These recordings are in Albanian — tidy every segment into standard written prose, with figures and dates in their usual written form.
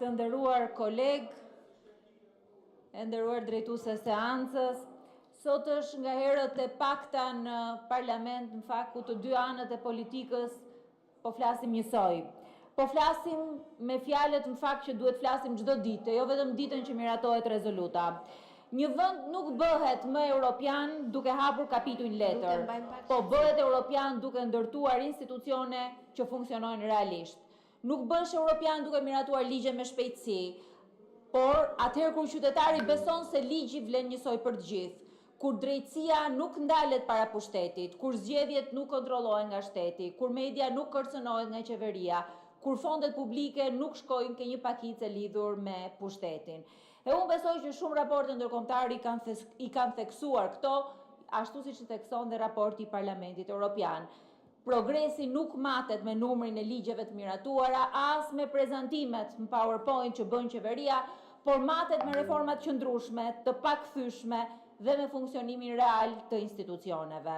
Të nderuar kolegë, E nderuar drejtuese e seancës, Sot është nga herët e pakta në Parlament, në fakt, ku të dyja anët e politikës po flasim njësoj. Po flasim me fjalët, në fakt, që duhet të flasim çdo ditë e jo vetëm ditën që miratohet rezoluta. Një vend nuk bëhet më europian duke hapur kapituj në letër, po bëhet europian duke ndërtuar institucione që funksionojnë realisht. Nuk bëhesh europian duke miratuar ligje me shpejtësi, por atëherë kur qytetari beson se ligji vlen njësoj për të gjithë, kur drejtësia nuk ndalet para pushtetit, kur zgjedhjet nuk kontrollohen nga shteti, kur media nuk kërcënohet nga qeveria, kur fondet publike nuk shkojnë te një pakicë e lidhur me pushtetin. E unë besoj që shumë raporte ndërkombëtare i kanë i kanë theksuar këto, ashtu siç i thekson dhe raporti i Parlamentit Europian. Progresi nuk matet me numrin e ligjeve të miratuara, as me prezantimet në PowerPoint që bën qeveria, por matet me reforma të qëndrueshme, të pakthyeshme dhe me funksionimin real të institucioneve.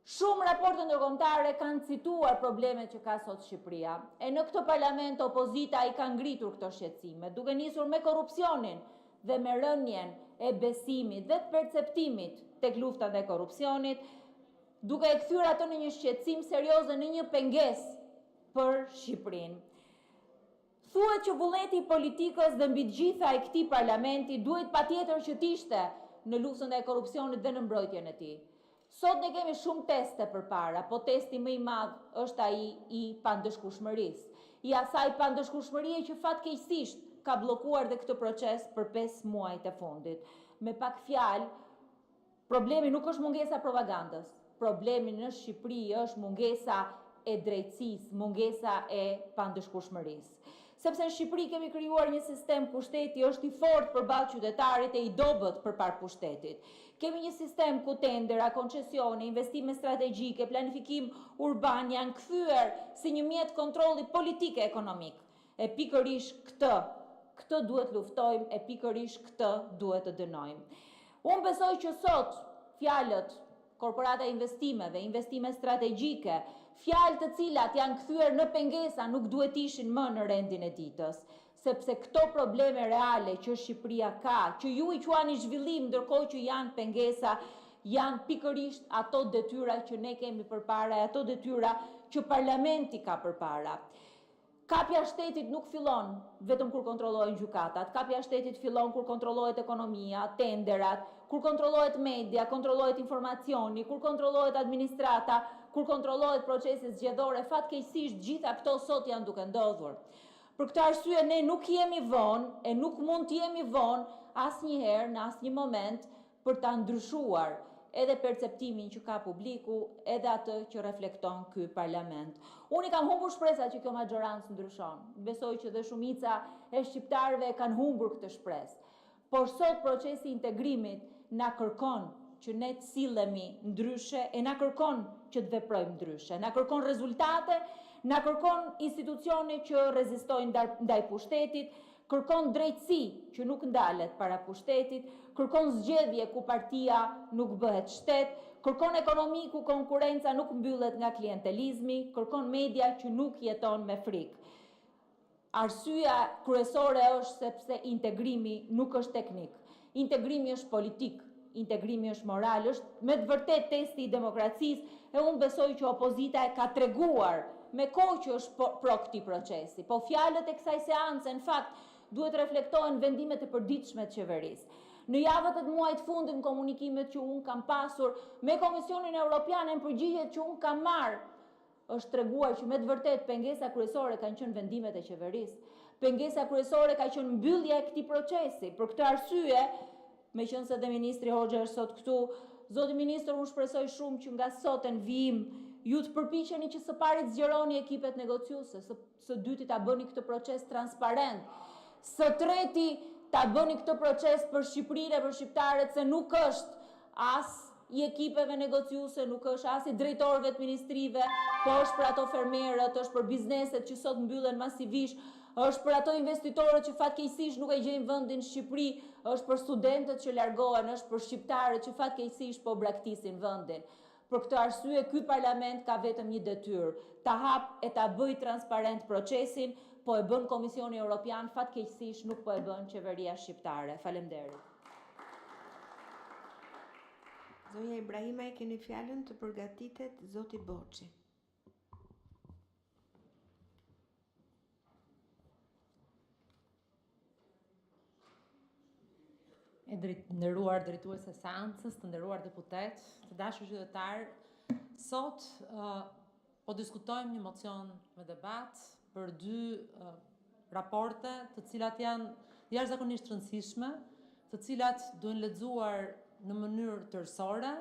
Shumë raporte ndërkombëtare kanë cituar problemet që ka sot Shqipëria. E në këtë parlament opozita i ka ngritur këto shqetësime, duke nisur me korrupsionin dhe me rënien e besimit dhe të perceptimit tek lufta ndaj korrupsionit, duke e kthyer atë në një shqetësim serioz dhe në një pengesë për Shqipërinë. Thuhet që vullneti i politikës dhe mbi të gjitha i këtij parlamenti duhet patjetër që të ishte në luftën ndaj korrupsionit dhe në mbrojtjen e tij. Sot ne kemi shumë teste përpara, po testi më i madh është ai i pandëshkueshmërisë, i asaj pandëshkueshmërie që fatkeqësisht ka bllokuar dhe këtë proces për 5 muajt e fundit. Me pak fjalë, problemi nuk është mungesa e propagandës, problemi në Shqipëri është mungesa e drejtësisë, mungesa e pandëshkueshmërisë. Sepse në Shqipëri kemi krijuar një sistem ku shteti është i fortë përballë qytetarit e i dobët përpara pushtetit. Kemi një sistem ku tendera, koncesione, investime strategjike, planifikim urban janë kthyer si një mjet kontrolli politik e ekonomik. E pikërisht këtë, këtë duhet luftojmë e pikërisht këtë duhet të dënojmë. Unë besoj që sot fjalët korporata e investimeve, investime strategjike, fjalë të cilat janë kthyer në pengesa nuk duhet të ishin më në rendin e ditës, sepse këto probleme reale që Shqipëria ka, që ju i quani zhvillim ndërkohë që janë pengesa, janë pikërisht ato detyra që ne kemi përpara e ato detyra që parlamenti ka përpara. Kapja e shtetit nuk fillon vetëm kur kontrollohen gjykatat, kapja e shtetit fillon kur kontrollohet ekonomia, tenderat, kur kontrollohet media, kontrollohet informacioni, kur kontrollohet administrata, kur kontrollohet procesi zgjedhor e fatkeqësisht gjitha këto sot janë duke ndodhur. Për këtë arsye ne nuk jemi vonë e nuk mund të jemi vonë asnjëherë në asnjë moment për ta ndryshuar edhe perceptimin që ka publiku, edhe atë që reflekton ky parlament. Unë i kam humbur shpresat që kjo maxhorancë ndryshon. Besoj që dhe shumica e shqiptarëve e kanë humbur këtë shpresë. Por sot procesi i integrimit na kërkon që ne të sillemi ndryshe e na kërkon që të veprojmë ndryshe. Na kërkon rezultate, na kërkon institucione që rezistojnë ndaj pushtetit, kërkon drejtësi që nuk ndalet para pushtetit, kërkon zgjedhje ku partia nuk bëhet shtet, kërkon ekonomi ku konkurrenca nuk mbyllet nga klientelizmi, kërkon media që nuk jeton me frikë. Arsyeja kryesore është sepse integrimi nuk është teknik. Integrimi është politik, integrimi është moral, është me të vërtetë testi i demokracisë e unë besoj që opozita e ka treguar me kohë që është pro këtij procesi. Po fjalët e kësaj seance në fakt duhet të reflektohen vendimet e përditshme të qeverisë. Në javët e muajit të fundit në komunikimet që unë kam pasur me Komisionin Evropian e në përgjigjet që unë kam marrë, është treguar që me të vërtetë pengesa kryesore kanë qenë vendimet e qeverisë. Pengesa kryesore ka qenë mbyllja e këtij procesi. Për këtë arsye, meqenëse dhe ministri Hoxha është sot këtu, zoti ministër, unë shpresoj shumë që nga sot e në vijim ju të përpiqeni që së pari të zgjeroni ekipet negociuese, së, së dyti ta bëni këtë proces transparent, së treti ta bëni këtë proces për Shqipërinë e për shqiptarët se nuk është as i ekipeve negociuese, nuk është as i drejtorëve të ministrive, po është për ato fermerët, është për bizneset që sot mbyllen masivisht, është për ato investitorët që fatkeqësisht nuk e gjejnë vendin në Shqipëri, është për studentët që largohen, është për shqiptarët që fatkeqësisht po braktisin vendin. Për këtë arsye ky parlament ka vetëm një detyrë, ta hap e ta bëj transparent procesin, po e bën Komisioni Europian, fatkeqësisht nuk po e bën qeveria shqiptare. Faleminderit. Zonja Ibrahimaj, keni fjalën të përgatitet zoti Boçi. E nderuar drejtuese e seancës, të nderuar deputetë, të dashur qytetarë, sot uh, po diskutojmë një mocion me debat për dy uh, raporte të cilat janë jashtëzakonisht të rëndësishme, të cilat duhen lexuar në mënyrë tërësore,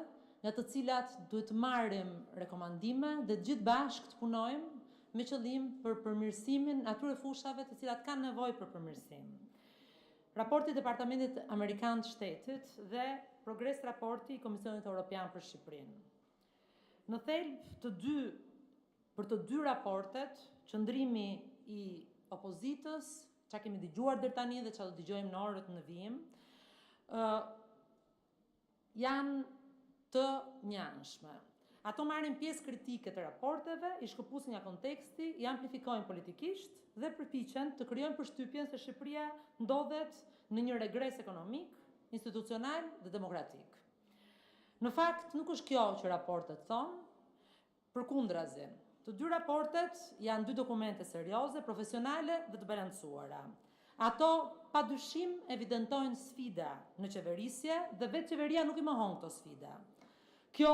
nga të cilat duhet të marrim rekomandime dhe të gjithë bashkë të punojmë me qëllim për përmirësimin e atyre fushave të cilat kanë nevojë për përmirësim. Raporti i Departamentit Amerikan të Shtetit dhe progres raporti i Komisionit Europian për Shqipërinë. Në thelb të dy për të dy raportet, qëndrimi i opozitës, ça kemi dëgjuar deri tani dhe ça do dëgjojmë në orët në vijim, ë janë të njëanshme. Ato marrin pjesë kritike të raporteve, i shkëpusin nga konteksti, i amplifikojnë politikisht dhe përpiqen të krijojnë përshtypjen se Shqipëria ndodhet në një regres ekonomik, institucional dhe demokratik. Në fakt, nuk është kjo që raportet thonë, Përkundrazi, të dy raportet janë dy dokumente serioze, profesionale dhe të balancuara. Ato padyshim evidentojnë sfida në qeverisje dhe vetë qeveria nuk i mohon këto sfida. Kjo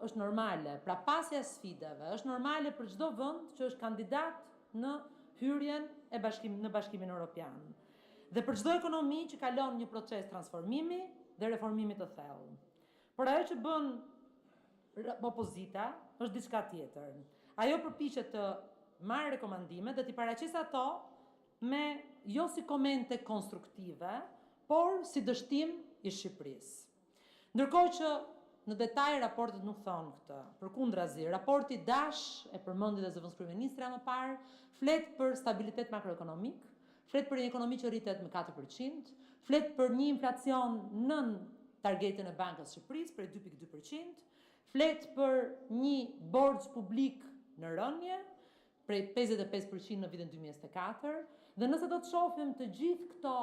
është normale, pra pasja e sfidave është normale për çdo vend që është kandidat në hyrjen e bashkim, në Bashkimin Europian dhe për çdo ekonomi që kalon një proces transformimi dhe reformimi të thellë. Por ajo që bën opozita është diçka tjetër. Ajo përpiqet të marrë rekomandimet dhe t'i paraqesë ato me jo si komente konstruktive, por si dështim i Shqipërisë. Ndërkohë që në detaj raportet nuk thonë këtë. Përkundrazi, raporti DASH, e përmendi dhe zëvendëskryeministrja më parë, flet për stabilitet makroekonomik, flet për një ekonomi që rritet me 4%, flet për një inflacion nën targetin e Bankës së Shqipërisë prej 2.2%, flet për një borxh publik në rënie prej 55% në vitin 2024 dhe nëse do të shohim të gjithë këto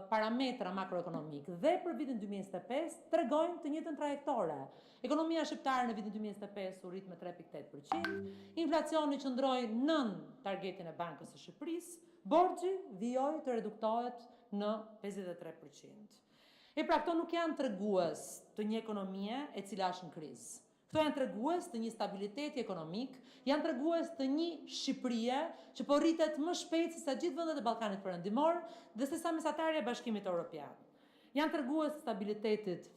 parametra makroekonomik dhe për vitin 2025 tregojnë të njëjtën trajektore. Ekonomia shqiptare në vitin 2025 u rrit me 3.8%, inflacioni qëndroi nën targetin e Bankës së Shqipërisë, borxhi vijoi të reduktohet në 53%. E pra këto nuk janë tregues të një ekonomie e cila është në krizë. Këto janë tregues të një stabiliteti ekonomik, janë tregues të një Shqipërie që po rritet më shpejt se sa gjithë vendet e Ballkanit Perëndimor dhe se sa mesatarja e Bashkimit Evropian. Janë tregues të stabilitetit.